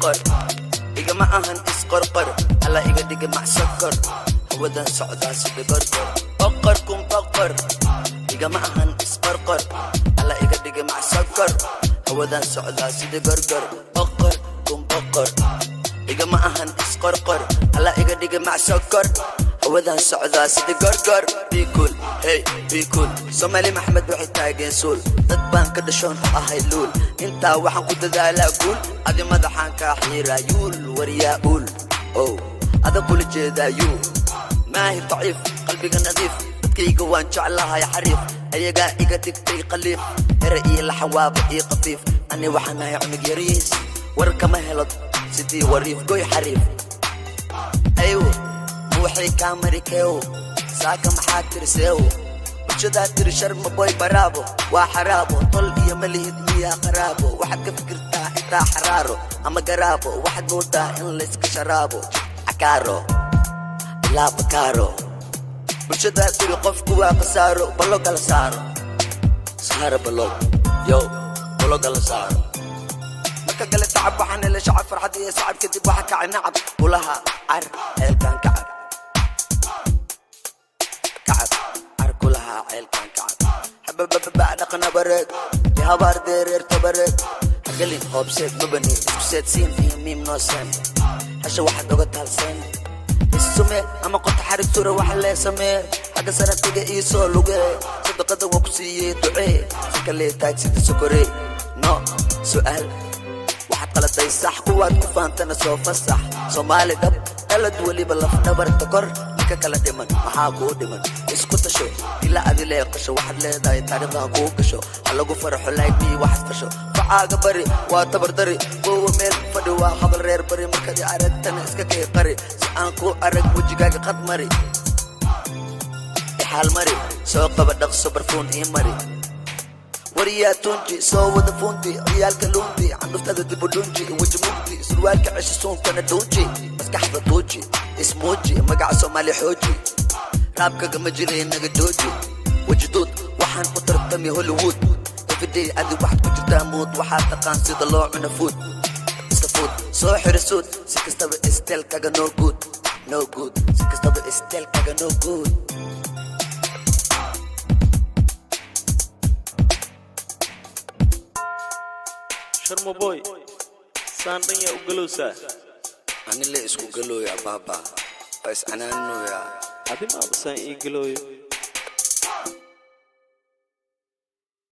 Boqor igama ahan isqorqor, Alla iga dhiga macsokor, hawadan socdaa sida gorgor. Boqor kun boqor igama ahan isqorqor, Alla iga dhiga macsokor, hawadan socdaa sida gorgor. Boqor kun boqor igama ahan isqorqor, Alla iga dhiga macsokor, hawadan socdaa sida gorgor. Be cool, hey, be cool. Soomaali Maxamed waxay taageen suul, dad baan ka dhashoon u ahay luul. Intaa waxaan ku dadaalaa guul, adi madaxaan kaa xiiraa yuul. Waryaa uul ow ada kula jeedaa yuu maahi daciif, qalbiga nadiif. Dadkayga waan jeclahay xariif, ayagaa iga dhigtay khaliif. Ere iyo laxan waaba ii khafiif, ani waxaan ahay cunug yariis. War kama helo sidii wariif goy xariif. Aywo, ma waxay kaa mari keewo? Saaka maxaa tiriseewo? Bulshadaa tiri Sharma Boy baraabo waa xaraabo. Tol iyo malihid miyaa qaraabo? Waxaad ka fikirtaa intaa xaraaro ama garaabo. Waxaad moodaa in layska sharaabo cakaaro ilaa bakaaro. Bulshadaa tiri qofku waa khasaaro, ballo kala saaro, saaro ballo yo ballo kala saaro. Marka gale tacab waxaan helay shacab, farxad iyo sacab. Kadib waxa kacay nacab kulaha car ceelkan kacab kacab car kulaha ceelkan kacab. Xabababa dhaqna bareed habaar deereer tabareed hagelin hoobseed mabani isku seedsiin iyo miim nooseen hasha waxaad oga taalseen isume ama qota xarig sura waxa lee samee xagga saratiga ii soo lugee. Sadaqada waa ku siiyey, ducee si kalee taag sida sokorey. No su'aal, waxaad qaladay sax, kuwaad ku faantana soo fasax. Soomaali dhab dhalad weliba lafdhabarta kor, ninka kala dhiman maxaa kuu dhiman? Isku tasho ila adi leeqasho, waxaad leedahay taariikhdaha kuu gasho. Ha lagu farxo laagbii waxaad fasho. Facaaga bari waa tabardari, boowa meel fadhi waa hadal reer bari. Markaad i aragtana iska kay qari, si aan kuu arag wejigaaga qad mari, ixaal mari, soo qaba dhaqso, barfuun ii mari. Wariyaa tunji soo wada fundi, ciyaalka luundi, candhuftada dibu dhunji, weji mugdi, surwaalka cesho, suunkana dhuunji, maskaxda tuuji, ismuuji, magaca Soomaali xooji. Raabkaga ma jiray, naga jooji. Wejiduud waxaan u tartami Hollywood everyday, adi waxaad ku jirtaa mood. Waxaad taqaan sida loo cuno food, iska food, soo xiro suud. Si kastaba style-kaga no good, no good. Si kastaba style-kaga no good. Sharma Boy, saan dhan yaa u galowsaa? Ani le isku galooya baaba, waa iscanaanooya. Adi maaba saan ii galooyo.